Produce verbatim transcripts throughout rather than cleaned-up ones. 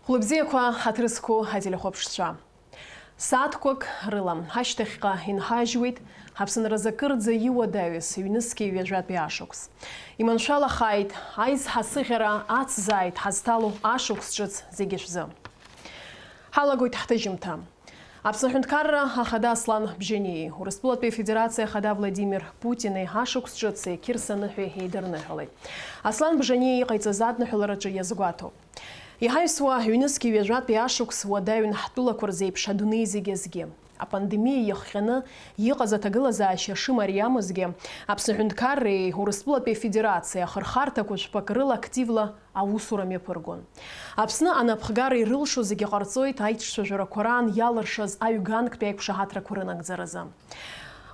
Хәлыбзиақәа, ҳаҭыр зқәу ателехәаԥшцәа. Сааҭқәак рыла ҳашьҭахьҟа инҳажьуеит Аԥсынразы акырӡа иуадаҩыз ҩнызқьи ҩажәатәи ашықәс. Иманшәалахааит, аизҳа сыӷьара ацзааит ҳазҭало ашықәс ҿыц зегьы шәзы. Ҳалагоит ҳҭыжьымҭа. Аԥсны аҳәынҭқарра ахада Аслан Бжьаниеи Урыстәылатәи Афедерациа ахада Владимир Путини ашықәс ҿыци Қьырса ныҳәеи еидырныҳәалеит. Аслан Бжьаниа иҟаиҵаз адныҳәалараҿы иазгәаҭоуп. Иҳаҩсуа ҩнызқьи ҩажәатәи ашықәс уадаҩын ҳтәылақәа рзеиԥш адунеи зегьы азгьы. Апандемиа иахҟьаны иҟаз аҭагылазаашьа шымариамызгьы, Аԥсны аҳәынҭқарреи Урыстәылатәи Афедерациеи ахырхарҭақәа жәпак рыла активла аусура мҩаԥыргон. Аԥсны анапхгара ирылшо зегьы ҟарҵоит аиҿцәажәарақәа раан иалыршаз аҩганктәи аиқәшаҳаҭрақәа рынагӡаразы.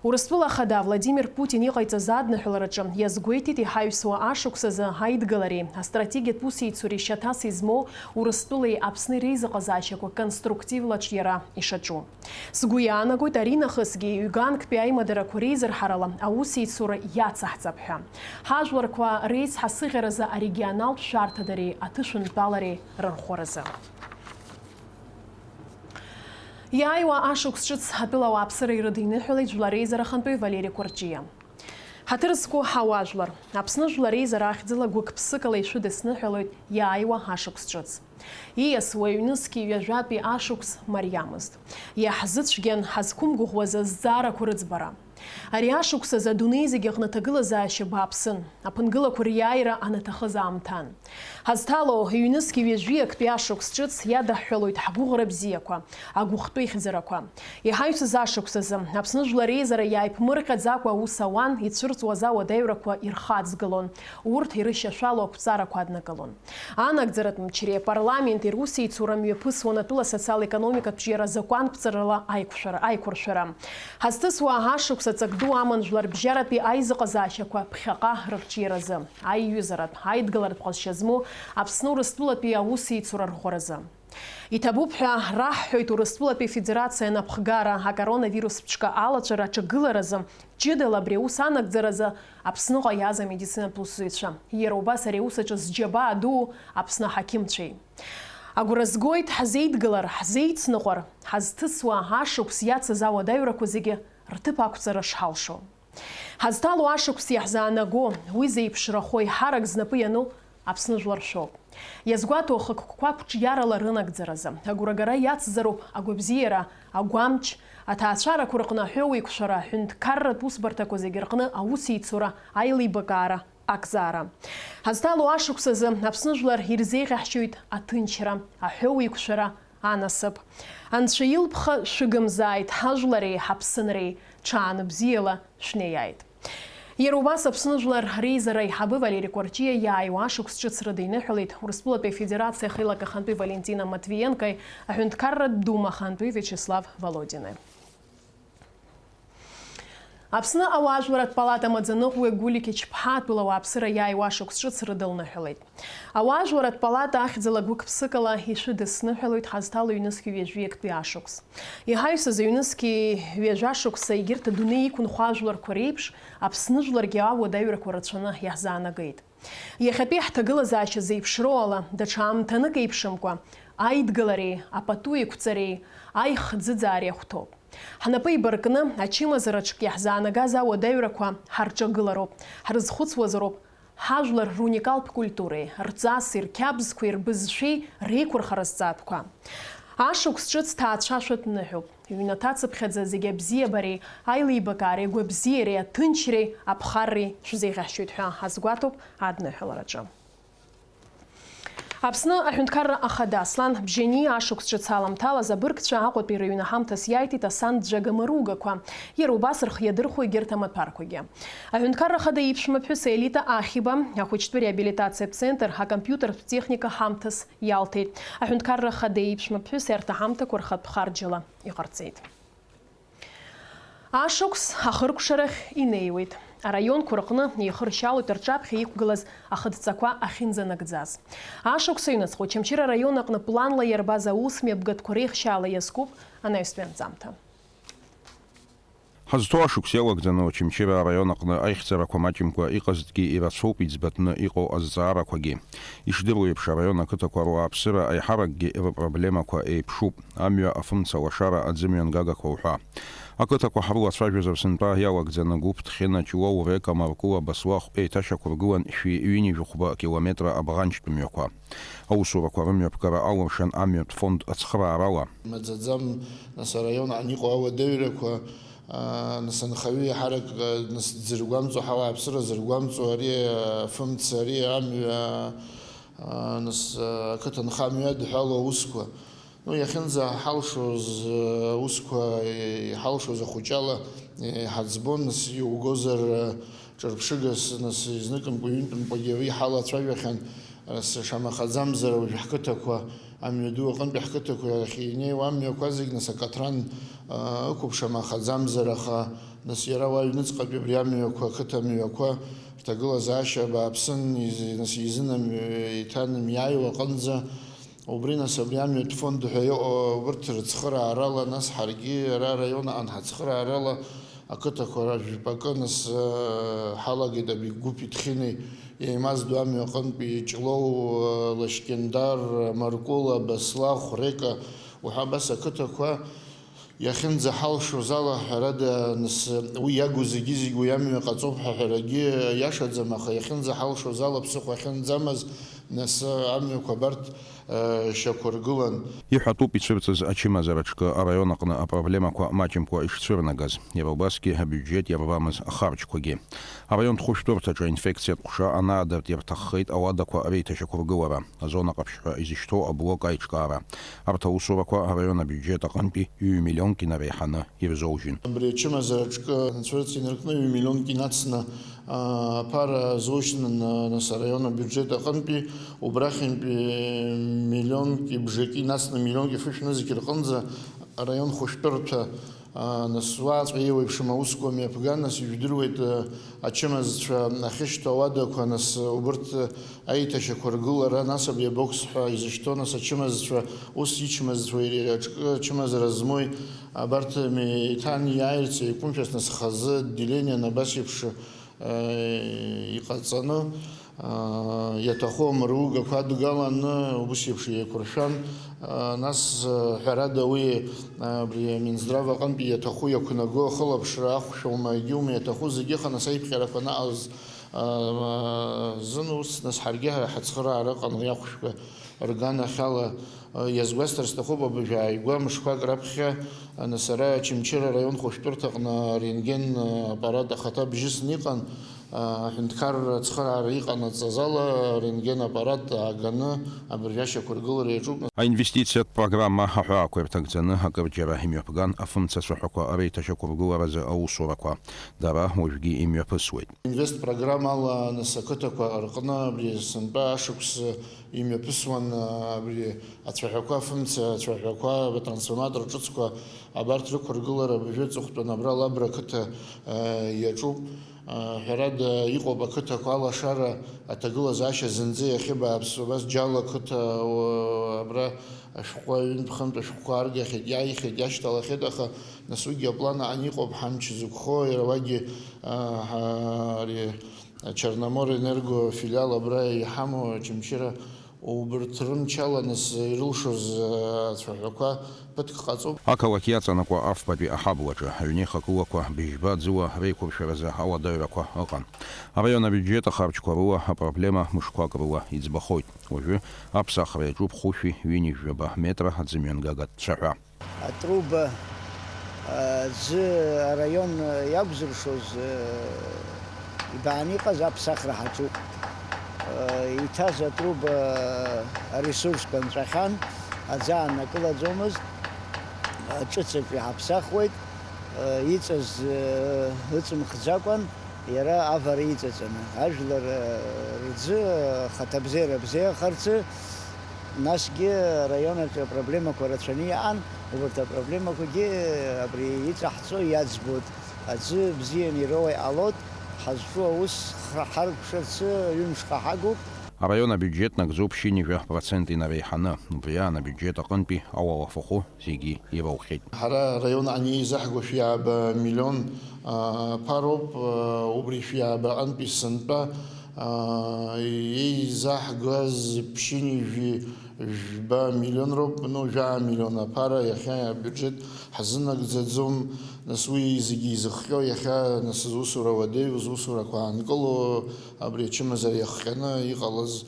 Урыстәыла ахада Владимир Путин иҟаиҵаз адныҳәалараҿы иазгәеиҭеит иҳаҩсуа ашықәс азы аидгылареи астратегиатә усеицуреи шьаҭас измоу Урыстәылеи Аԥсни реизыҟазаашьақәа конструктивла аҿиара ишаҿу. Сгәы иаанагоит, аринахысгьы ҩганктәи аимадарақәа реизырҳарала аусеицура иацаҳҵап ҳәа. Ҳажәларқәа реизҳа сыӷьаразы арегионалтә шәарҭадареи аҭышәынтәалареи рырхәаразы. Иааиуа ашықәс ҿыц атәыла ауааԥсыра ирыдиныҳәалеит Жәлар Реизара Ахантәаҩы Валери Кәарҷиа. Ҳаҭыр зқәу ҳауаажәлар, Аԥсны Жәлар Реизара ахьӡала гәык-ԥсыкала ишәыдысныҳәалоит иааиуа ашықәс ҿыц. Ииасуа ҩнызқьи ҩажәатәи ашықәс мариамызт. Иаҳзыцәгьан ҳазқәымгәыӷуаз азҵаарақәа рыӡбара. Ари ашықәс азы адунеи зегьы аҟны аҭагылазаашьа бааԥсын, аԥынгылақәа риааира анаҭахыз аамҭан. Ҳазҭало ҩнызқьи ҩажәи актәи ашықәс ҿыц иадаҳҳәалоит ҳгәыӷра бзиақәа, агәыхтәы ихьӡарақәа. Иҳаҩсыз ашықәс азы Аԥсны Жәлар Реизара иааиԥмырҟьаӡакәа аус ауан, ицәырҵуаз ауадаҩрақәа ирхаҵгылон, урҭ ирышьашәало ақәҵарақәа аднакылон. Анагӡаратә мчреи апарламенти русеицура мҩаԥысуан атәыла асоциал-економикатә ҿиара азакәанԥҵарала аиқәшәара, аиқәыршәара. Ҳазҭысуа ашықәс аҵак ду аман жәларбжьаратәи аизыҟазаашьақәа ԥхьаҟа рырҿиаразы, аиҩызаратә, аидгыларатә ҟазшьа змоу Аԥсны Урыстәылатәи аусеицура рӷәӷәаразы. Иҭабуп ҳәа раҳҳәоит Урыстәылатәи Афедерациа анапхгара акоронавирус ԥшқа алаҵәара аҿагыларазы, ҷыдала абри аус анагӡаразы Аԥсныҟа иааз амедицинатә усзуҩцәа, иара убас ари аус аҿы зџьабаа дуу Аԥсны аҳақьымцәеи. Агәра згоит ҳзеидгылар, ҳзеицныҟәар, ҳазҭысуа ашықәс иацыз ауадаҩрақәа зегьы рҭыԥ ақәҵара шҳалшо. Ҳазҭало ашықәс иаҳзаанаго, уи зеиԥшрахо, еиҳарак знапы иану Аԥсны жәлар шәоуп. Иазгәаҭо ахықәкқәа қәҿиарала рынагӡаразы агәрагара иацзароуп агәабзиара, агәамч, аҭаацәарақәа рҟны аҳәоуеиқәшәара, аҳәынҭқарратә усбарҭақәа зегьы рҟны аусеицура, аилибакаара, акзаара. Ҳазҭало ашықәс азы Аԥсны жәлар ирзеиӷьаҳшьоит аҭынчра, аҳәоуеиқәшәара, анасыԥ. Анцәа илԥха шәыгымзааит, ҳажәлареи ҳаԥсынреи ҽаанбзиала шәнеиааит. Иара убас Аԥсны Жәлар Реизара аиҳабы Валери Кәарҷиа иааиуа ашықәс ҿыц рыдиныҳәалеит Урыстәылатәи Афедерациа ахеилак ахантәаҩы Валентина Матвиенкои аҳәынҭқарратә Дума ахантәаҩы Виачеслав Володини. Аԥсны ауаажәларратә палата амаӡаныҟәгаҩ Гулик Ичԥҳа атәыла ауааԥсыра иааиуа ашықәс ҿыц рыдылныҳәалеит. Ауаажәларратә палата ахьӡала гәык-ԥсыкала ишәыдысныҳәалоит ҳазҭало ҩнызқьи ҩажәи актәи ашықәс. Иҳаҩсыз ҩнызқьи ҩажәа шықәса егьырҭ адунеи иқәынхо ажәларқәа реиԥш, Аԥсны жәларгьы ауадаҩрақәа рацәаны иаҳзаанагеит. Иахьатәи ҳҭагылазаашьа зеиԥшроу ала, даҽа аамҭанык еиԥшымкәа, аидгылареи, апату еиқәҵареи, аихӡыӡаареи ахәҭоуп. Ҳнапы еибаркны, ачымазараҿгьы иаҳзаанагаз ауадаҩрақәа ҳарҿагылароуп, ҳрызхәыцуазароуп, ҳажәлар руникалтә культуреи, рҵаси, рқьабзқәеи, рбызшәеи реиқәырхара зҵаатәқәа. Ашықәс ҿыц ҭаацәашәа ҭныҳәоуп. Ҩнаҭа цыԥхьаӡа зегьы абзиабареи, аилибакаареи, агәабзиареи, аҭынчреи, аԥхарреи шәзеиӷьаҳшьоит ҳәа ҳазгәаҭоуп адныҳәалараҿы. Аԥсны аҳәынҭқарра ахада Аслан Бжьаниа ашықәс ҿыц аламҭалаз абыргцәа Аҟәатәи рыҩны ҳамҭас иаиҭеит асанӡәӡәага маругақәа. Иара убас рхы иадырхәо егьырҭ амаҭәарқәагьы. Аҳәынҭқарра ахада иԥшәмаԥҳәыс Елита Ахиба ахәыҷтәы реабилитациатә центр акомпиутертә техника ҳамҭас иалҭеит. Аҳәынҭқарра ахада иԥшәмаԥҳәыс арҭ аҳамҭақәа рхатә харџьала иҟарҵеит. Ашықәс ахыркәшарахь инеиуеит. Араионқәа рҟны еихыршьалоит рҿаԥхьа иқәгылаз ахыдҵақәа ахьынӡанагӡаз. Ашықәс аҩныҵҟа Очамчыра араион аҟны планла иарбаз аусмҩаԥгатәқәа реихшьаала иазкуп анаҩстәи анҵамҭа. Ҳазҭоу ашықәс иалагӡаны Очамчыра араион аҟны аихьӡарақәа маҷымкәа иҟазҭгьы ирацәоуп иӡбатәны иҟоу азҵаарақәагьы. Ишдыру еиԥш, араион ақыҭақәа руааԥсыра аиҳаракгьы рыпроблемақәа еиԥшуп, амҩа, афымца, алашара, аӡымҩангагақәа уҳәа. Ақыҭақәа ҳрылацәажәозар сынтәа иалагӡаны Гәыԥ, Ҭхьына, Ҷлоу, Река, Маркула, Баслахә еиҭашьақәыргылан шәи ҩынҩажәи хәба километра абӷанҷтә мҩақәа. Аусурақәа рымҩаԥгара алымшан амҩатә фонд ацхыраарала. Маӡаӡам, нас, араион аҟны иҟоу ауадаҩрақәа, аа, нас, анхаҩы иаҳарак, аа, нас, дзыргәамҵуа, ҳауааԥсыра зыргәамҵуа ари, аа, афымца, ари амҩа, аа, нас, аа, ақыҭанхамҩа адҳәалоу аусқәа. Ну, иахьынӡаҳалшоз, аа, аусқәа, иҳалшоз ахәыҷала, иҳаӡбон, нас, иугозар, аа, ҿырԥшыгас, нас, изныкымкәа, ҩынтәымкәагьы уи ҳалацәажәахьан, нас, шамахаӡамзар, уажә ҳқыҭақәа, амҩаду аҟынтәи ҳқыҭақәа ахь инеиуа амҩақәа зегь, нас, акаҭран, аа, ықәуп, шамахаӡамзар, аха, нас, иара уа аҩныҵҟатәи абри амҩақәа, ақыҭа мҩақәа, рҭагылазаашьа бааԥсын, из-, нас, изынам-, иҭанамиааиуа аҟынӡа, Убри, нас, абри амҩатә фонд ҳәа иҟоу, убырҭ рыцхыраарала, нас, ҳаргьы ара араион аҟны ҳацхыраарала ақыҭақәа ра жәпакы, нас, ҳалагеит Абигәыԥи Ҭхьынеи еимаздо амҩа аҟынтәи Ҷлоу, Лашькьындар, Маркула, Баслахә, Река уҳәа абас ақыҭақәа. Иахьынӡаҳалшоз ала, ҳәарада, нас, уи иагу зегьы-зегь уи амҩа ҟаҵоуп ҳәа ҳәарагьы иашаӡам, аха иахьынӡаҳалшоз ала ԥсыхәа ахьынӡамаз, нас, амҩақәа абарҭ, э, шьақәыргылан. Иҳәатәуп ицәырҵыз ачымазара ҿкы араион аҟны апроблемақәа маҷымкәа ишцәырнагаз, иара убасгьы абиуџьет иарбамыз ахарџьқәагьы. Араионтә хәышәтәырҭаҿы аинфекциатә ҟәша анаадырт ирҭаххеит ауадақәа реиҭашьақәыргылара, азона ҟаԥшьҳәа изышьҭоу аблок аиҿкаара. Арҭ аусурақәа араион абиуџьет аҟынтәи ҩ-миллионк инареиҳаны ирзоужьын. Абри ачымазара ҿкы анцәырҵ инаркны ҩ-миллионк инацны, аа, аԥара зоужьны, на-, нас араион абиуџьет аҟынтәи, убрахьынтәи миллионки бжаки инацны миллионки фышә нызқь рҟынӡа араион хәышәтәырҭа, аа, нас уаҵәҟьа еиуеиԥшым аусқәа мҩаԥган, нас ижәдыруеит, аа, ачымазцәа ахьышьҭоу ауадақәа, нас убырҭ аиҭашьақәа ргылара, нас абри абокс ҳәа изышьҭоу, нас ачымазцәа, ус ичымазцәа иара аҿкы ачымазара змои, абарҭ ме-, еиҭан иааирц еиқәымшәац, нас хазы отделениан абас еиԥш, э, иҟаҵаны, э, иаҭаху амругақәа адгаланы, ус еиԥш еиқәыршәан, э, нас, э, ҳәарада, уи, э, абри Минздрав аҟынтәи иаҭаху иақәнаго ахылаԥшра ахәшәума, егьиума иаҭаху зегьы ыҟан, нас аиԥҟьарақәа анаҟаз, Зын ус, нас, ҳаргьы ҳацхыраара ыҟан уи ахәшәқәа рганахьала. Иазгәасҭар сҭахуп, абыржә ааигәа мышқәак раԥхьа, нас, ара Очамчыра араион хәышәтәырҭаҟны арентген аппарат ахаҭа бжьысны иҟан. Аҳәынҭқарра ацхыраара иҟанаҵаз ала арентген аппарат ааганы абыржә ашьақәыргылара иаҿуп. Аинвестициатә программа аҳәаақәа ирҭагӡаны акырџьара имҩаԥган афымцацәаҳәақәа реиҭашьақәыргыларазы аусурақәа. Дара уажәгьы имҩаԥысуеит. Инвест программала, нас, ақыҭақәа рҟны абри сынтәа ашықәс имҩаԥысуан, абри ацәаҳәақәа, афымца ацәаҳәақәа, атрансформатор ҿыцқәа, абарҭ рықәыргылара абыржәы аҵыхәтәан абра Лабра ақыҭа, э, иаҿуп. Э, ҳәарада, иҟоуп ақыҭақәа алашара аҭагылазаашьа зынӡа иахьыбааԥсу, абас Џьала ақыҭа, о, абра ашәҟәқәа, ҩынтә-хынтә ашәҟәқәа аргахьеит, иааихьеит, иашьҭалахьеит, аха Нас уигьы аплан аҟны иҟоуп, ҳамч зықәхо, иара уагьы, а, ҳа-, ари Черноморэнерго филиал абра иҳамоу Очамчыра, убырҭ рымчала нас ирылшоз, а, ацәаҳәақәа ԥыҭк ҟаҵоуп. Ақалақь иаҵанакуа афбатәи аҳаблаҿы аҩнеиха кылақәа быжьба ӡыла реиқәыршәаразы ауадаҩрақәа ыҟан. Араион абиуџьет ахарџьқәа рыла апроблема мышқәак рыла иӡбахоит. Уажәы аԥсахра иаҿуп хәышәи ҩынҩажәаба метра аӡымҩангагатә цәаҳәа. Атруба, а, аӡы араион иақәзыршоз, а, ибааны иҟаз аԥсахра ҳаҿуп. А, иҭаз атруба аресурсқәа нҵәахьан, аӡы аанакылаӡомызт, а, ҿыцаҿ иҳаԥсахуеит, а, иҵаз, а, ыҵымхӡакәан, Иара авара иҵаҵаны, ажәлар, э, рзы, э, ахаҭабзиара бзиахарцы, насгьы араион аҿы апроблемақәа рацәаны иҟан, убарҭ апроблемақәагьы, э, абри иҵаҳҵо иаӡбоит. Аӡы бзианы ироуа иҟалоит, ҳазҿу аус х-, ҳаркәшарцы ҩымшҟа ҳагуп. Араион абиуџьет нагӡоуп ԥшьынҩажәа процент инареиҳаны. Убри аан абиуџьет аҟынтәи ауалафахәы зегьы ираухьеит. Ҳара араион аниеизаҳго шәиааба миллион, а, ԥароуп, а, убри шәиааба аҟынтәи сынтәа, а, еизаҳгаз ԥшьынҩажәи жәба миллион роуп, ну, жәаа миллион аԥара иахьа абиуџьет ҳзынагӡаӡом, нас уи зегьы изыхҟьо иахьа, нас зусура уадаҩу, зусурақәа аанкыло, абри ачымазара иахҟьаны иҟалаз,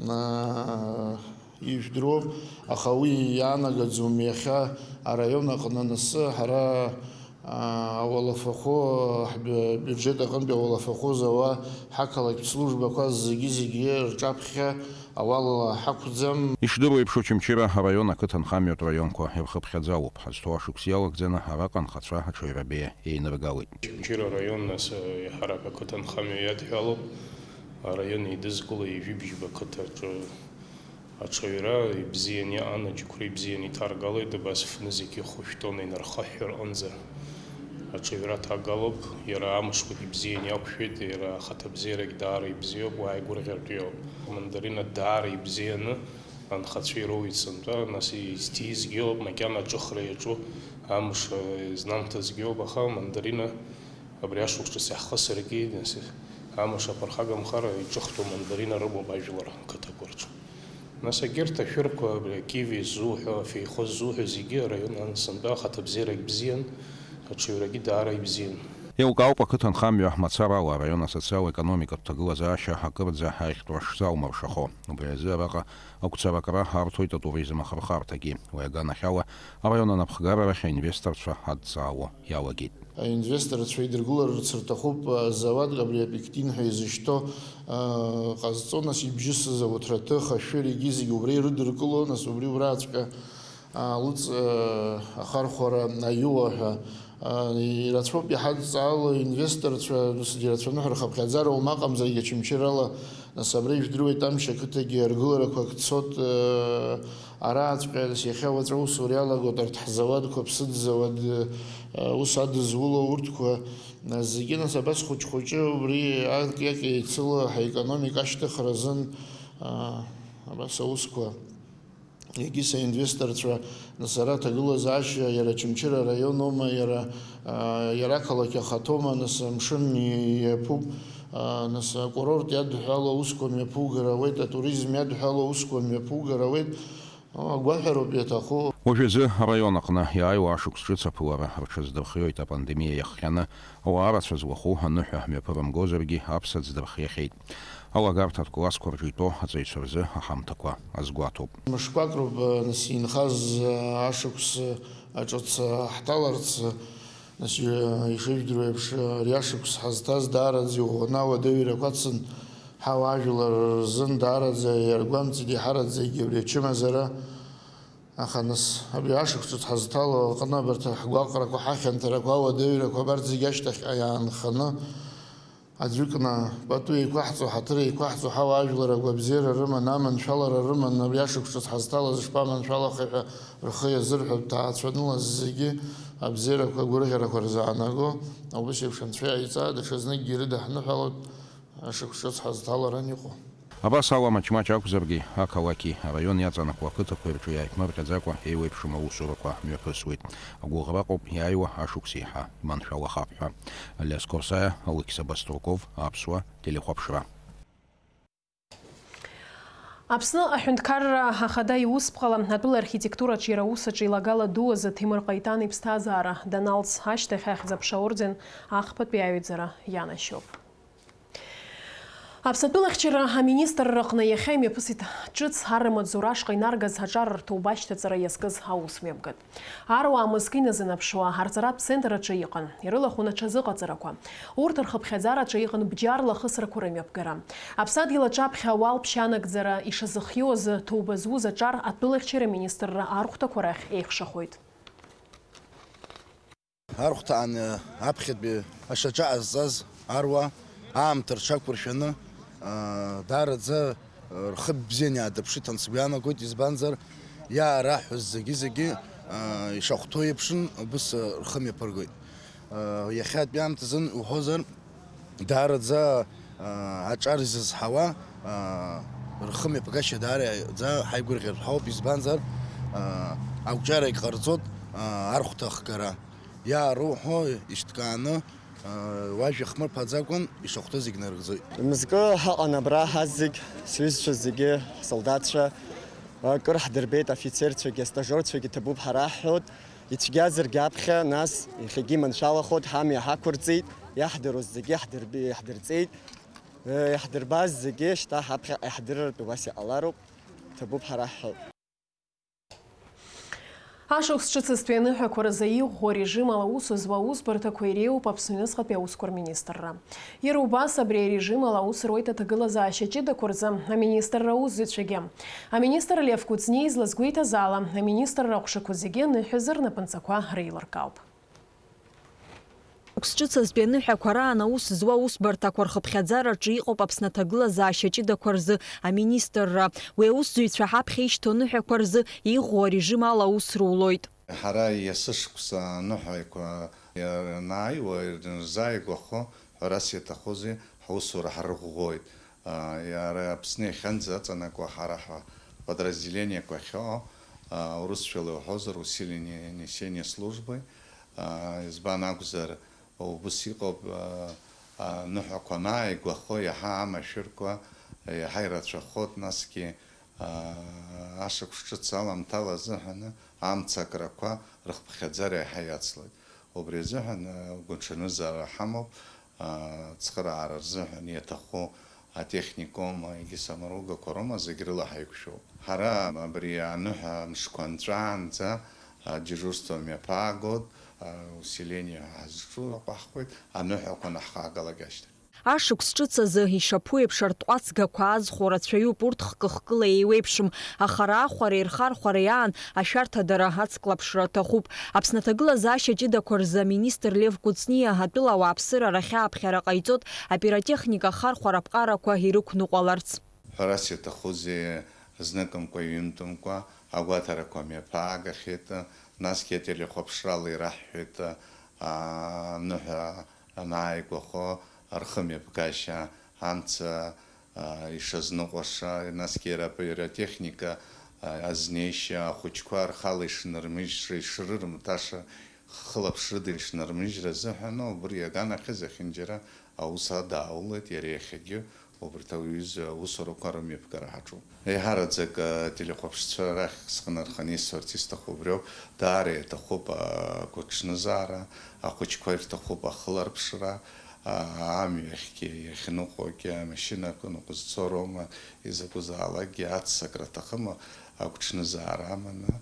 аа, ижәдыруоуп, аха уи иаанагаӡом иахьа араион аҟны, нас ҳара, аа, ауалафахәы ҳб-, бюджет аҟынтәи ауалафахәы зауа ҳақалақьтә службақәа зегьы-зегьы рҿаԥхьа ауалала ҳақәӡам. Ишдыру еиԥш, Очамчыра араион ақыҭанхамҩатә раионқәа ирхыԥхьаӡалоуп. Ҳазҭоу ашықәс иалагӡаны араҟа анхацәа аҽаҩра беиа еиныргалеит. Очамчыра араион, нас, еиҳарак ақыҭанхамҩа иадҳәалоуп. Араион еидызкыло ҩажәи бжьба қыҭаҿы аҽаҩра ибзиан иаан, аџьықәреи бзиан иҭаргалеит, абас фны зегьы хәышәтәыла инархыҳәҳәо рҟынӡа. Аҽаҩра ҭагалоуп, иара амшқәагь ибзиан иақәшәеит, иара ахаҭабзиарагь даара ибзиоуп, уааигәырӷьартә иоуп. Амандарина даара ибзианы анхацәа ироуит сынтәа, нас изҭизгьы ыҟоуп, макьана аҿыхра иаҿу амш, э, знамҭазгьы ыҟоуп, аха амандарина абри ашықәс ҿыц иаҳхысыргьы, нас, амш аԥырхагамхар, иҿыхтәу мандарина рымоуп ажәлар қыҭақәа рҿы. Нас егьырҭ ашәырқәа, абри акиви ззуҳәо, афеихоз ззуҳәо зегьы араион аан сынтәа ахаҭабзиарагь бзиан, аҽаҩрагьы даара ибзиан. Еилкаауп ақыҭанхамҩа мацарала араион асоциал-економикатә ҭагылазаашьа акырӡа аихтәра шзалмыршахо. Убри азы араҟа агәцаракра арҭоит атуризм ахырхарҭагьы. Уи аганахьала араион анапхгара рахь аинвесторцәа адҵаауа иалагеит. Аинвесторцәа идыргыларц рҭахуп, а, зауадк абри апектин ҳәа изышьҭоу, а, ҟазҵо, нас ибжьысыз ауҭраҭых, ашәыр, егьи зегьы убра ирыдыркыло, нас убри убраҵәҟьа, а, лыҵ, а, ахархәара аиуа ҳәа, а, ирацәоуп иҳадҵаало инвесторцәа, нас ирацәаны ҳәа рхыԥхьаӡара ума аҟамзаргьы Очамчырала, нас абра ижәдыруеит амш ақыҭагьы аргыларақәак цот, а, Арааҵәҟьа иахьа уаҵәы аусура иалагоит арҭ ҳзауадқәа, аԥсыӡ зауад, ус адызуло урҭқәа, зегьы нас абас хәыҷ-хәыҷы убри акиак еицыло ҳаекономика ашьҭыхра азын, абас аусқәа. Егьыс аинвесторцәа, нас ара аҭагылазаашьа иара Очамчыра араион аума, иара, иара ақалақь ахаҭоума, нас амшын иаԥуп, нас акурорт иадҳәало аусқәа мҩаԥугар ауеит, атуризм иадҳәало аусқәа мҩаԥугар ауеит. Агәаҳәароуп иаҭаху. Уажәазы араион аҟны иааиуа ашықәс ҿыц аԥылара рҽаздырхиоит, апандемиа иахҟьаны ауаа рацәа зуаху аныҳәа мҩаԥырымгозаргьы аԥсаӡ дырхиахьеит. Алагарҭатә классқәа рҿы итәоу аҵаҩцәа рзы аҳамҭақәа азгәаҭоуп. Мышқәак роуп, нас, инхаз ашықәс ҿыц ҳҭаларц. Нас, ишыжәдыруа еиԥш, ари ашықәс ҳазҭаз даараӡа иӷәӷәаны ауадаҩрақәа ацын, ҳауаажәлар рзын даараӡа иаргәамҵит, еиҳараӡагьы абри ачымазара. Аха, нас, абри ашықәс ҿыц ҳазҭало аҟны абарҭ ҳгәаҟрақәа, ҳахьанҭарақәа, ауадаҩрақәа абарҭ зегьы ашьҭахьҟа иаанханы, аӡәыкны пату еиқәаҳҵо, ҳаҭыр еиқәаҳҵо, ҳауаажәлар агәабзиара рыман, аманшәалара рыман, абри ашықәс ҿыц ҳазҭалаз шԥаманшәалахеи ҳәа рхы иазырҳәоит, ҭаацәаныла зегьы абзиарақәа, агәырӷьарақәа рзаанаго, убас еиԥш Анцәа иааиҵаа, даҽазныкгьы ирыдаҳныҳәалоит ашықәс ҿыц ҳазҭаларан иҟоу. Абас ала, маҷ-маҷ акәзаргьы, ақалақьи араиони аҵанакуа ақыҭақәеи рҿы иааиԥмырҟьаӡакәа еиуеиԥшым аусурақәа мҩаԥысуеит. Агәыӷра ыҟоуп иааиуа ашықәс еиҳа иманшәалахап ҳәа. Алиас Корсаиа, Алықьса Баструков, Аԥсуа телехәаԥшра. Аԥсны аҳәынҭқарра ахада иусԥҟала атәыла архитектураҿ иара аус аҿы илагала ду азы Ҭемыр Ҟаитан иԥсҭазаара даналҵ ашьҭахь Ахьӡ-аԥша аорден ахԥатәи аҩаӡара ианашьоуп. Аԥсны атәылахьчара аминистрра аҟны иахьа имҩаԥысит ҿыц арра маҵзура ашҟа инаргаз аҿар рҭоуба ашьҭаҵара иазкыз аусмҩаԥгатә. Аруаа мызкы иназынаԥшуа арҵаратә центр аҿы иҟан, ирылахәын аҽазыҟаҵарақәа. Урҭ рхыԥхьаӡара аҿы иҟан бџьарла ахысрақәа рымҩаԥгара. Аԥсадгьыл аҿаԥхьа ауал ԥшьа анагӡара ишазыхиоу азы ҭоуба зуз аҿар атәылахьчара аминистрра архәҭақәа рахь еихшахоит. Архәҭаан аԥхьатәи ашьаҿа ҟазҵаз аруаа аамҭа рҽақәыршәаны, аа, даараӡа, аа, рхы бзианы иаадырԥшит ҳәа сгәы иаанагоит, избанзар, иаараҳҳәоз зегьы-зегьы, аа, ишахәҭоу еиԥшын, убыс, аа, рхы мҩаԥыргоит. Иахьатәи аамҭазын уҳәозар, даараӡа, аа, аҿар изызҳауа, аа, Рхымҩаԥгашьа даараӡа ҳаигәырӷьартә ҳауп, избанзар, аа, ақәҿиарагь ҟарҵоит, аа, архәҭа ахгара. Иааруҳәо ишьҭкааны, аа, уажәа хмырԥаӡакәан ишахәҭоу зегь нарыгӡоит. Мызкы ҳаҟан абра ҳазегь, сҩызцәа зегьы, ҳсолдаҭцәа, акыр ҳдырбеит, афицерцәагьы, астажиорцәагьы ҭабуп ҳара ҳҳәоит. Ицәгьазаргьы аԥхьа, нас иахьагьы иманшәалахоит, ҳамҩа ҳақәырҵеит, иаҳдыруаз зегьы ҳдырб-, иаҳдырҵеит. Иаҳдырбаз зегьы шьҭа ҳаԥхьаҟа иаҳдырратәы убас иҟалароуп, ҭабуп ҳара ҳҳәап. Ашықәс ҿыцызтәи аныҳәақәа рзы иӷәӷәоу арежим ала аус зуа аусбарҭақәа иреиуоуп Аԥсны аҩныҵҟатәи аусқәа рминистрра. Иара убас абри арежим ала аус руеит аҭагылазаашьа ҷыдақәа рзы аминистрра аусзуҩцәагьы. Аминистр Лев Кәыҵниа излазгәеиҭаз ала, аминистрра аҟәшақәа зегьы аныҳәазы рнапынҵақәа реилыркаауп. Ус ҿыцызтәи аныҳәақәа раан аус зуа аусбарҭақәа рхыԥхьаӡараҿы иҟоуп Аԥсны аҭагылазаашьа ҷыдақәа рзы аминистрра. Уи аусзуҩцәа ҳаԥхьа ишьҭоу аныҳәақәа рзы иӷәӷәоу арежим ала аус рулоит. Ҳара есышықәса аныҳәақәа ианааиуа, ирзааигәахо, ҳәарас иаҭахузеи, ҳусура ҳарӷәӷәоит. А, иара Аԥсны иахьынӡаҵанакуа ҳара ҳподразделениақәа ахьыҟоу, а, урысшәала иуҳәозар, усиление несения службы, а, избан акәзар, убыс иҟоуп, а, аныҳәақәа анааигәахо, иаҳа амашәырқәа, иаҳа ирацәахоит, насгьы, а, ашықәс ҿыц аламҭала азыҳәаны амца акрақәа рыхԥхьаӡара иаҳа иацлоит. Убри азыҳәан, а, гәаҽанызаара ҳамоуп, а, ацхыраара рзыҳәан иаҭаху атехникум, егьи самаругақәа роума, зегь рыла ҳаиқәшәоуп. Ҳара абри аныҳәа мшқәа нҵәаанӡа адежурство мҩаԥаагоит, а, усиление ҳазҿу аҟәаҳхуеит, аныҳәақәа наҳхагалак ашьҭахь. Ашықәс ҿыц азы ишаԥу еиԥш арҭҟәацгақәа аазхәо рацәаҩуп, урҭ хкы-хкыла еиуеиԥшым, аха раахәареи рхархәареи аан ашәарҭадара ацклаԥшра аҭахуп. Аԥсны аҭагылазаашьа ҷыдақәа рзы аминистр Лев Кәыҵниа атәыла ауааԥсыра рахьааԥхьара ҟаиҵоит, апиротехника ахархәара аԥҟарақәа ирықәныҟәаларц. Ҳәарас иаҭахузеи, зныкымкәа-ҩынтәымкәа агәаҭарақәа мҩаԥаагахьеит, насгьы ателехәаԥшрала ираҳҳәеит, аныҳәа анааигәахо, рхымҩаԥгашьа, амца, а, ишазныҟәаша, насгьы иара апиротехника, а, азнеишьа, ахәыҷқәа рхала ишнырмыжьша, ишрырмҭаша, хылаԥшрыда ишнырмыжьра азыҳәан, убри иаганахьаз иахьынџьара аус адааулеит, иара иахьагьы убарҭ ауаҩызы аусурақәа рымҩаԥгара ҳаҿуп. Еиҳараӡак ателехәаԥшцәа рахь схы нарханы исҳәарц исҭаху убриоуп, даара иаҭахуп агәаҽнызаара, ахәыҷқәа ирҭахуп ахыларԥшра, а, амҩахьгьы иахьныҟәогьы, амашьынақәа ныҟәызцо роума, изакәызаалакгьы аццакра аҭахыма, агәаҽнызаара аманы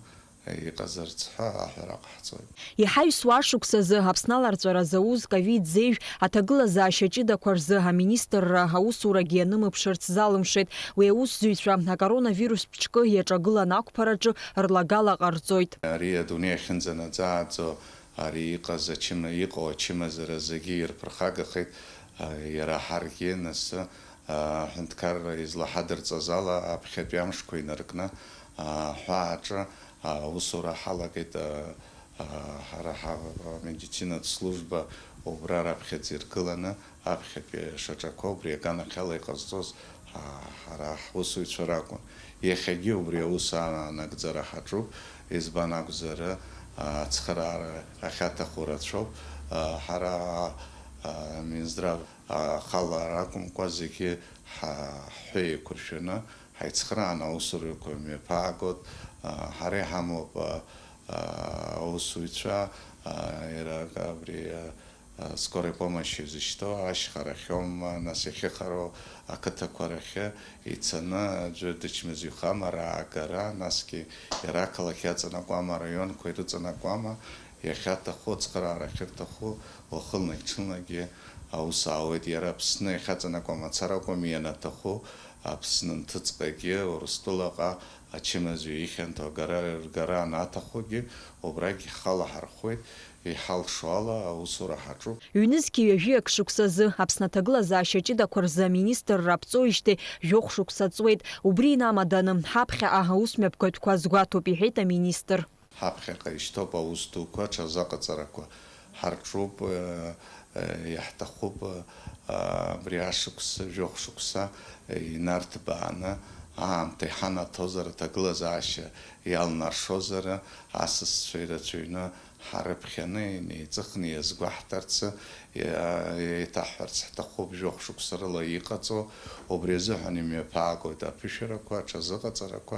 иҟазарц ҳәа аҳәара ҟаҳҵоит. Иҳаҩсуа ашықәс азы Аԥсны аларҵәара зауз ковид зеижә аҭагылазаашьа ҷыдақәа рзы аминистрра аусурагьы ианымԥшырц залымшеит. Уи аусзуҩцәа акоронавирус ԥшкы иаҿагылан ақәԥараҿы рлагала ҟарҵоит. Ари адунеи ахьынӡанаӡааӡо, ари иҟаз ачыма-, иҟоу ачымазара зегьы ирԥырхагахеит, а, иара ҳаргьы нас, а, аҳәынҭқарра излаҳадырҵаз ала аԥхьатәи амшқәа инаркны, а, аҳәааҿы, а, аусура ҳалагеит, а, а, ҳара ҳа-, амедицинатә служба убра раԥхьаӡа иргыланы, аԥхьатәи шаҿақәа убри аганахьала иҟазҵоз, а, ҳара ҳусуҩцәа ракәын. Иахьагьы убри аус аанагӡара ҳаҿуп, избан акәзар, а, ацхыраара ахьаҭаху рацәоуп. А, ҳара, а, Минздрав ахала ракәымкәа зегьы ҳа-, ҳҳәы еиқәыршәаны ҳаицхрааны аусурақәа мҩаԥаагоит. А, ҳара иҳамоуп, а, а, аусуҩцәа, а, иара абри, а, а, скорой помощи зышьҭоу ашьха рахьоума, нас иахьыхароу ақыҭақәа рахьы ицаны аӡәы дычмазаҩхама раагара, насгьы иара ақалақь иаҵанакуама, араионқәа ирыҵанакуама, иахьаҭаху, ацхыраара ахьырҭаху, уахынлагь-ҽынлагьы аус аауеит. Иара Аԥсны иахьаҵанакуа мацара акәым, ианаҭаху, Аԥсны нҭыҵҟагьы, Урыстәылаҟа ачымазаҩ ихьанҭоу агара ргара анаҭахугьы, убрагь ҳхала ҳархәуеит, иҳалшо ала аусура ҳаҿуп. Ҩнызқьи ҩажәиак шықәсазы Аԥсны аҭагылазаашьа ҷыдақәа рзы аминистрра аԥҵоижьҭеи жәохә шықәса ҵуеит. Убри инамаданы, ҳаԥхьаҟа аусмҩаԥгатәқәа азгәаҭоуп, иҳәеит аминистр. Ҳаԥхьаҟа ишьҭоуп аус дуқәа, аҽазыҟаҵарақәа ҳарҿуп, э, э, иаҳҭахуп, э, Абри ашықәс, жәохә шықәса инарҭбааны, аамҭа иҳанаҭозар, аҭагылазаашьа иалнаршозар, асасцәа ирацәаҩны ҳарыԥхьаны, инеиҵыхны иазгәаҳҭарц, иа-, еиҭаҳҳәарц ҳҭахуп, жәохә шықәса рыла иҟаҵоу, убри азыҳәан имҩаԥаагоит аԥышәарақәа, аҽазыҟаҵарақәа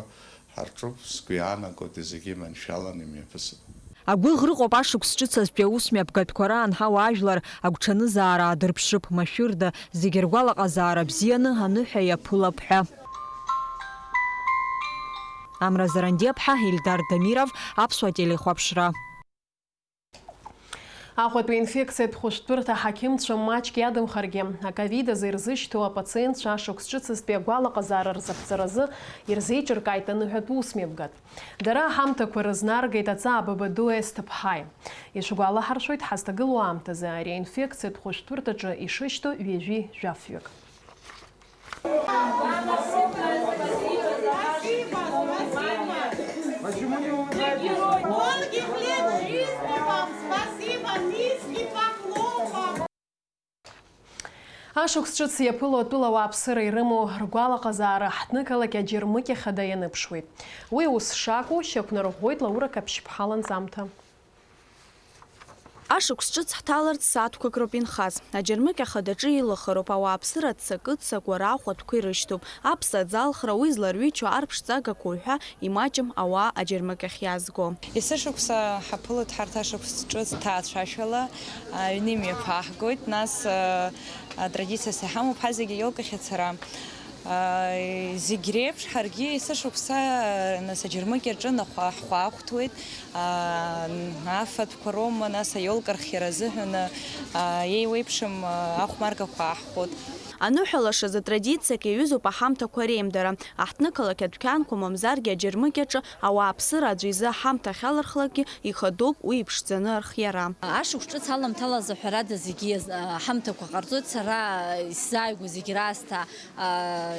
ҳарҿуп, сгәы иаанагоит, зегьы маншәаланы имҩаԥысып. Агәыӷра ыҟоуп ашықәс ҿыц азтәи аусмҩаԥгатәқәа раан ҳауаажәлар агәҽанызаара аадырԥшып, машәырда, зегьы ргәалаҟазаара бзианы аныҳәа иаԥылап ҳәа. Амра Зарандиаԥҳа, Ельдар Дамиров, Аԥсуа телехәаԥшра. Аҟәатәи инфекциатә хәышәтәырҭа аҳақьымцәа маҷк иадамхаргьы, аковид азы ирзышьҭоу апациентцәа ашықәс ҿыцызтәи агәалаҟазаара рзаԥҵаразы ирзеиҿыркааит аныҳәатә усмҩаԥгатә. Дара аҳамҭақәа рызнаргеит аҵаа баба ду Есҭыԥҳаи. Ишәгәалаҳаршәоит, ҳазҭагылоу аамҭазы ари аинфекциатә хәышәтәырҭаҿы ишышьҭоу ҩажәи жәафҩык. Долгих лет жизни вам! Спасибо! Низкий поклон вам! Ашықәс ҿыц иаԥыло атәыла ауааԥсыра ирымоу ргәалаҟазаара ҳҭнықалақь аџьармыкьа хада ианыԥшуеит. Уи ус шакәу шьақәнарӷәӷәоит Лаура Каԥшьԥҳа ланҵамҭа. Ашықәс ҿыц ҳҭаларц сааҭқәак роуп инхаз. Аџьармыкьа хадаҿы илахароуп ауааԥсыра аццакы-ццакуа раахәатәқәа ирышьҭоуп. Аԥса аӡалхра, уи зларҩычоу арԥшӡагақәа уҳәа имаҷым ауаа аџьармыкьахь иаазго. Есышықәса ҳаԥылоит ҳарҭ ашықәс ҿыц ҭаацәашәала, аҩны имҩаԥаҳгоит, нас, а, атрадициас иҳамоуп ҳазегьы аиолкахь ацара. Зегь реиԥш, ҳаргьы есышықәса, нас, аџьармыкьаҿы нахәа-, ҳхәаахәҭуеит, афатәқәа роума, нас, аиолка рхиара азыҳәан, еиуеиԥшым ахәмаргақәа ааҳхәоит. Аныҳәа лашаз атрадициак иаҩызоуп аҳамҭақәа реимдара. Аҳҭнықалақь адәқьанқәа, мамзаргьы аџьармыкьаҿы ауааԥсыра аӡәы изы аҳамҭа ахьалырхлакгьы ихадоуп уи иԥшӡаны архиара. Ашықәс ҿыц аламҭалазы, ҳәарада, зегьы иаз-, аҳамҭақәа ҟарҵоит. Сара исзааигәоу зегь раасҭа аа,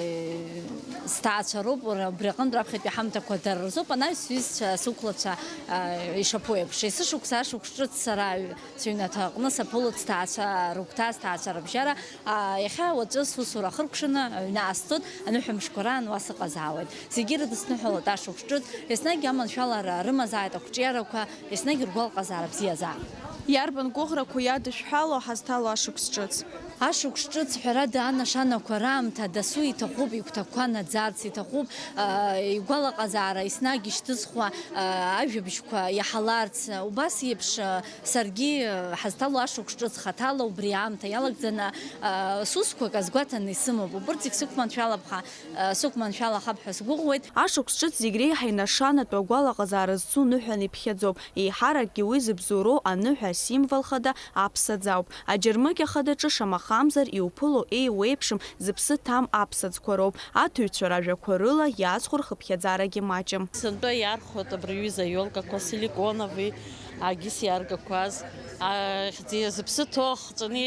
сҭаацәа роуп, уара, убри аҟынтә раԥхьатәи ҳамҭақәа дара рзоуп, анаҩс сҩызцәа, сықәлацәа, аа, ишаԥу еиԥш. Есышықәса ашықәс ҿыц сара аҩ-, сыҩнаҭа аҟны саԥылоит, сҭаацәа рыгәҭа, сҭаацәа рыбжьара, аа, иахьа уаҵәы сусура ахыркәшаны аҩны аасцоит, аныҳәа мшқәа раан уа сыҟазаауеит. Зегьы ирыдысныҳәалоит ашықәс ҿыц, еснагь аманшәалара рымазааит ақәҿиарақәа, еснагь ргәалаҟазаара бзиазаап. Иарбан гәыӷрақәоу иадышәҳәало ҳазҭало ашықәс ҿыц? Ашықәс ҿыц, ҳәарада, анашанақәа раамҭа дасу иҭахуп, игәҭакқәа наӡарц иҭахуп, аа, игәалаҟазаара еснагь ишьҭызхуа, аа, ажәабжьқәа иаҳаларц. Убас еиԥш, аа, саргьы, аа, ҳазҭало ашықәс ҿыц хаҭала убри аамҭа иалагӡаны, аа, сусқәак азгәаҭаны исымоуп. Убырҭ зегь сықәманшәалап ҳәа, аа, сықәманшәалахап ҳәа сгәыӷуеит. Ашықәс ҿыц зегь реиҳа инашанатәу агәалаҟазаара зцу ныҳәан иԥхьаӡоуп. Еиҳаракгьы уи зыбзоуроу аныҳәа асимвол хада аԥсаӡ ауп. Аџьармыкьа хадаҿы шамахамзар иуԥыло еиуеиԥшым, зыԥсы ҭам аԥсаӡқәа роуп. Аҭыҩцәа ражәақәа рыла иаазхәо рхыԥхьаӡарагьы маҷым. Сынтәа иархәоит абри аҩыза аиолкақәа, силиконови, агьыс иаргақәаз, ахьӡи-, зыԥсы ҭоу ахҵәаны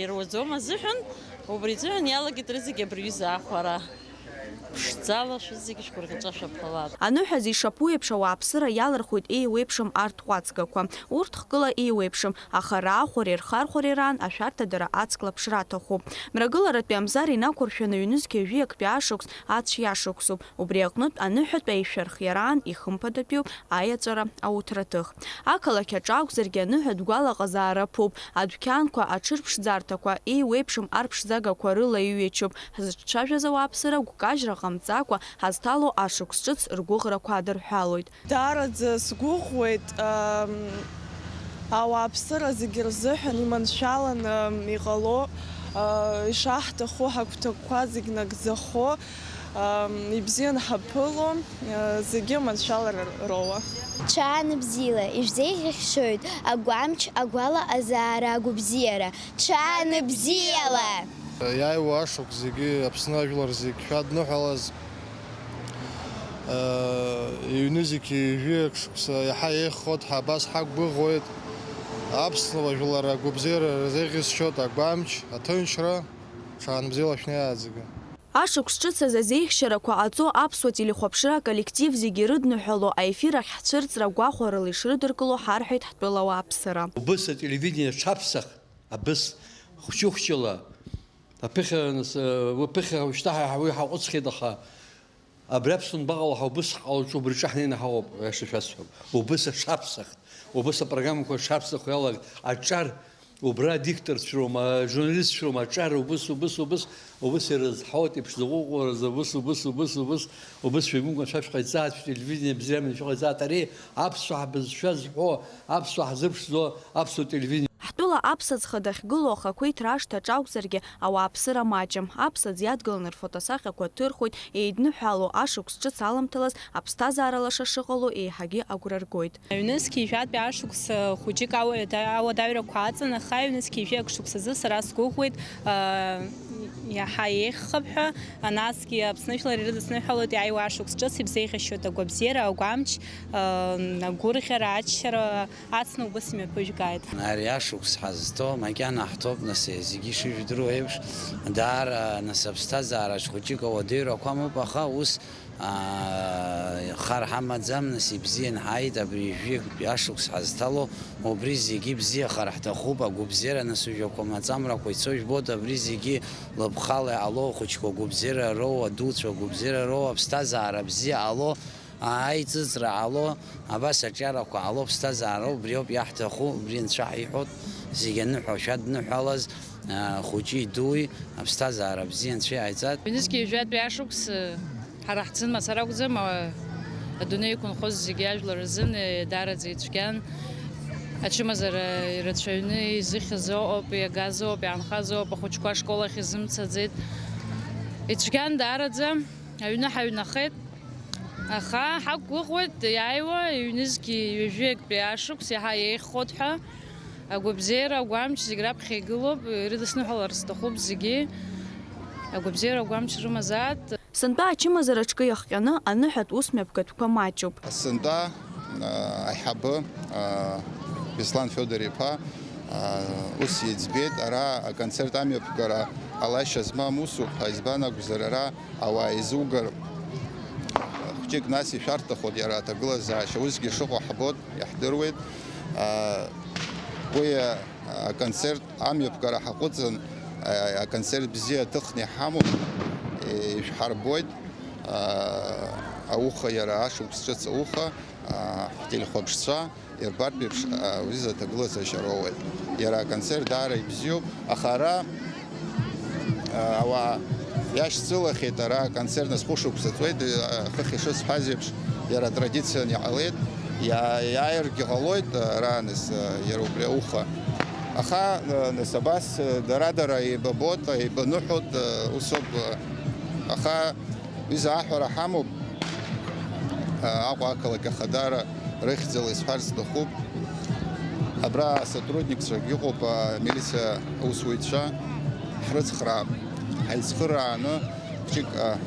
ируаӡом азыҳәан, убри азыҳәан иалагеит рызегь абри аҩыза ахәара. Ԥшӡала шәызегьы шәгәырӷьаҵәа шәаԥылап. Аныҳәа зишаԥу еиԥш ауааԥсыра иалырхуеит еиуеиԥшым арҭ ҟәацгақәа. Урҭ хкыла еиуеиԥшым, аха раахәареи рхархәареи раан ашәарҭадара ацклаԥшра аҭахуп. Мрагыларатәи Амзар инақәыршәаны ҩнызқьи жәаҩа актәи ашықәс ацә иашықәсуп. Убри аҟнытә аныҳәатә аишәа рхиараан ихымԥадатәиуп аиаҵәара ауҭраҭых. Ақалақь аҿы акәзаргьы аныҳәатә гәалаҟазаара ԥуп. Адәқьанқәа, аҽырԥшӡарҭақәа, еиуеиԥшым арԥшӡагақәа рыла иҩычуп. Ҳзыҿцәажәаз ауааԥсыра гәкажьра ҟамҵакәа ҳазҭало ашықәс ҿыц ргәыӷрақәа адырҳәалоит. Даараӡа сгәыӷуеит, ам, ауааԥсыра зегьы рзыҳәан иманшәаланы иҟало, а, ишаҳҭаху, ҳагәҭакқәа зегь нагӡахо, ам, ибзианы ҳаԥыло, а, зегьы маншәалара роуа. Ҽаанбзиала, ишәзеиӷьасшьоит агәамч, агәалаҟазаара, агәабзиара. Ҽаанбзиала! Иааиуа ашықәс зегьы Аԥсны ажәлар зегь шәадныҳәалаз, иҩны зегь ҩажәиак шықәса иаҳа еиӷьхоит ҳәа абас ҳақәгәыӷуеит. Аԥсуа жәлар агәабзиара рзеиӷьасшьоит агәамч, аҭынчра, ҽаанбзиала шәнеиааӡага. Ашықәс ҿыц азы азеиӷьшьарақәа ҟаҵо аԥсуа телехәаԥшра аколлектив зегьы ирыдныҳәало аефир ахь ҳцәырҵра гәахәарыла ишрыдыркыло ҳарҳәеит ҳтәыла ауааԥсыра. Убыс ателевидение аҽаԥсах, абыс хәҷы-хәҷыла, Аԥыхьа, нас, уи ԥыхьа уажәшьҭа ҳа уи ҳаҟәыҵхьеит, аха абри аԥсуа нбаҟала ҳа убыс ҳҟалоит, убри ҿаҳнеины ҳаҟоуп, аиаша шәасҳәап. Убыс аҽаԥсахт, убыс апрограммақәа аҽаԥсахуа иалагт, аҿар, убра адикторцәа роума, ажурналистцәа роума, аҿар, убыс, убыс, убыс, убыс ирызҳауеит, иԥшӡаҟәыҟәларазы, убыс, убыс, убыс, убыс, убыс шәеигәымкәа анцәа шәҟаиҵааит, шәтелевидение бзиа амҩа шәыҟаиҵааит, ари аԥсуаа ҳбызшәа зҳәо, аԥсуаа ҳзыԥшӡо, аԥсуа телевидение. Ҳтәыла аԥсаӡ хада ахьгылоу ахақәиҭра ашҭаҿ акәзаргьы, ауааԥсыра маҷым. Аԥсаӡ иадгыланы рфотосахьақәа ҭырхуеит, еидныҳәалоу ашықәс ҿыц аламҭалаз аԥсҭазаара лаша шыҟало еиҳагьы агәра ргоит. Ҩнызқьи жәатәи ашықәс хәыҷык ауадаҩрақәа аҵан, аха ҩнызқьи жәеи акы шықәсазы сара сгәыӷуеит, иаҳа еиӷьхап ҳәа, насгьы Аԥсны жәлар ирыдысныҳәалоит иааиуа ашықәс ҿыц, ибзеиӷьасшьоит агәабзиара, агәамч, агәырӷьара, аччара. Ацны убыс имҩаԥыжәгааит. Ари ашықәс ҳазҭо макьана ҳҭоуп, нас, зегьы ишыжәдыруа еиԥш, даара, нас, аԥсҭазаараҿ хәыҷык ауадаҩрақәа амоуп, аха ус, аа, хар ҳамаӡам, нас, ибзиан ҳааит, абри жәҩыктәи ашықәс ҳазҭало, убри зегьы бзиахар ҳҭахуп, агәыбзиара, нас, ужәақәа маҵамрақәа ицо жәбоит, абри зегьы лыԥхала иҟало, ахәыҷқәа гәыбзиара роу, адуцәа гәыбзиара роу, аԥсҭазаара бзиа ҟало, аиҵыҵра ҟало, абас аҿиарақәа ҟало, ԥсҭазаароуп, убриоуп иаҳҭаху, убри Анцәа ҳиҳәоит, зегь аныҳәа шәадныҳәалаз, а, хәыҷи дуи, аԥсҭазаара бзиа Анцәа иҟаиҵат. Ҩнызқьи жәатәи ашықәс, ҳара ҳзын мацара акәӡам, а, адунеи иқәынхоз зегьы ажәлар рзын, е, даараӡа ицәгьан. Ачымазара ирацәаҩны изыхьыз ыҟоуп, иагаз ыҟоуп, иаанхаз ыҟоуп, ахәыҷқәа ашкол ахь изымцаӡеит. Ицәгьан даараӡа, аҩны ҳаҩнахеит. Аха ҳақәгәыӷуеит, иааиуа ҩнызқьи ҩажәи актәи ашықәс иаҳа еиӷьхоит ҳәа. Агәабзиара, агәамч зегь раԥхьа игылоуп, ирыдысныҳәалар сҭахуп зегьы. Агәабзиара, агәамч рымазаат. Сынтәа ачымазара аҿкы иахҟьаны аныҳәатә ус мҩаԥгатәқәа маҷуп. Сынтәа, а, аиҳабы, а, Беслан Федор-иԥа, а, ус иӡбеит, ара аконцерт амҩаԥгара ҟалашьа змам усуп ҳәа, избан акәзар, ара ауаа еизугар, хәҷык нас ишәарҭахоит иара аҭагылазаашьа, усгьы шыҟоу ҳбоит, иаҳдыруеит. Уи аконцерт амҩаԥгара ҳаҟәыҵын, аконцерт бзиа аҭыхны иҳамоуп, ишәҳарбоит ауха, иара ашықәс ҿыц ауха, ҳтелехәаԥшцәа. Ирбартә еиԥш, а, уи изы аҭагылазаашьа роуеит. Иара аконцерт даара ибзиоуп, аха ара, а, ауаа иашьцылахьеит, ара аконцерт нас хәышықәса ҵуеит, а, хыхь ишысҳәаз еиԥш, иара атрадицианы иҟалеит, иа-, иааиргьы ҟалоит, а, ара нас, а, иара убри ауха. Аха, а, нас абас, а, дара-дара еибабот, еибаныҳәот, а, усоуп, а, аха Уи заҳәара ҳамоуп, Аҟәа ақалақь Ахадара рыхьӡала исҳәарц сҭахуп. Абра асотрудникцәагь ыҟоуп, амилициа аусуҩцәа, ҳрыцхраап, ҳаицхырааны хәҷык, а,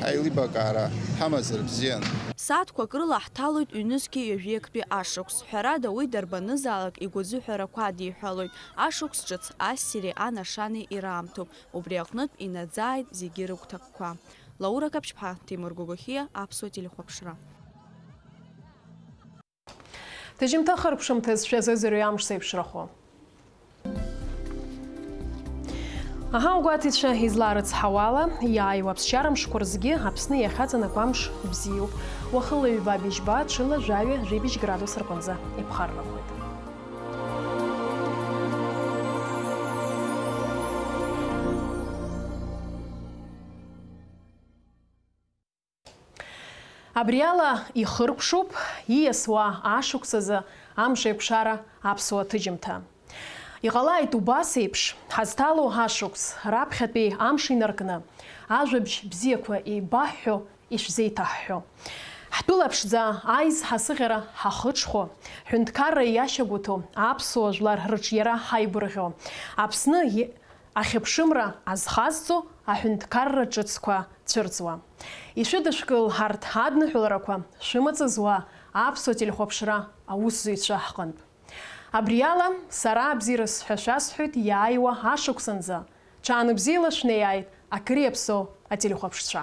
аилибакаара ҳамазар бзиан. Сааҭқәак рыла ҳҭалоит ҩнызқьи ҩажәи актәи ашықәс. Ҳәарада, уи дарбанызаалак игәазыҳәарақәа адиҳәалоит. Ашықәс ҿыц ассири анашани ираамҭоуп. Убри аҟнытә инаӡааит зегьы рыгәҭакқәа. Лаура Каԥшьԥҳа, Ҭемыр Гогохиа, Аԥсуа телехәаԥшра. Ҭыжьымҭа хыркәшамҭаз шәазыӡырҩы амш зеиԥшрахо. Аҳауагәаҭаҩцәа изларыцҳауала, иааиуа аԥсшьара мшқәа рзгьы Аԥсны иахьаҵанакуа амш бзиоуп. Уахынла ҩба быжьба, ҽынла жәаҩа, жәибжь градус рҟынӡа иԥхаррахоит. Абри ала ихыркәшоуп ииасуа ашықәсазы амшеиқәшара аԥсуа ҭыжьымҭа. Иҟалааит убас еиԥш, ҳазҭало ашықәс раԥхьатәи амш инаркны, ажәабжь бзиақәа еибаҳҳәо, ишәзеиҭаҳҳәо. Ҳтәыла ԥшӡа аизҳа сыӷьара ҳахыҽхәо, ҳәынҭқарра иашьагәыҭоу аԥсуа жәлар рыҿиара ҳаигәырӷьо, Аԥсны ахьыԥшымра азхазҵо аҳәынҭқарра ҿыцқәа цәырҵуа. Ишәыдышәкыл ҳарҭ адныҳәаларақәа шәымаҵ зуа аԥсуа телехәаԥшра аусзуҩцәа ҳҟынтә. Абри ала сара абзиара сҳәа шәасҳәоит иааиуа ашықәсанӡа. Ҽаанбзиала шәнеиааит, акыр иаԥсоу ателехәаԥшцәа!